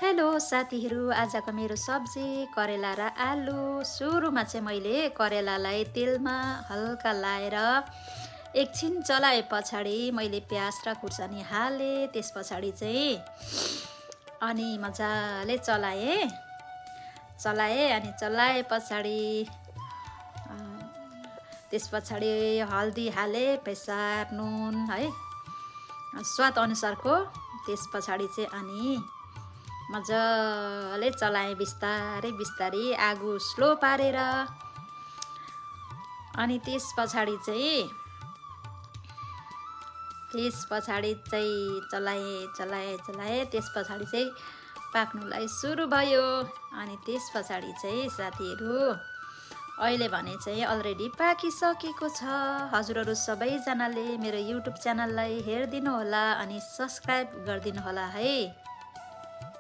Hello साथीहरू, आजको मेरो सब्जी करेला र आलु। सुरुमा चाहिँ मैले करेलालाई तेलमा हल्का लाएर एकछिन चलाए पछाडि मैले प्याज र खुर्सानी हालेँ। त्यस पछाडि चाहिँ अनि मजाले चलाएँ अनि चलाए पछाडि त्यस पछाडि हल्दी हालेँ, बेसार नुन है स्वाद अनुसारको। त्यस पछाडि चाहिँ अनि मजाले चलाएँ बिस्तारै आगो स्लो पारेर। अनि त्यस पछाडि चाहिँ चलाएँ त्यस पछाडि चाहिँ पाक्नुलाई सुरु भयो। अनि त्यस पछाडि चाहिँ साथीहरू अहिले भने चाहिँ अलरेडी पाकिसकेको छ। हजुरहरू सबैजनाले मेरो युट्युब च्यानललाई हेरिदिनु होला अनि सब्सक्राइब गरिदिनु होला है।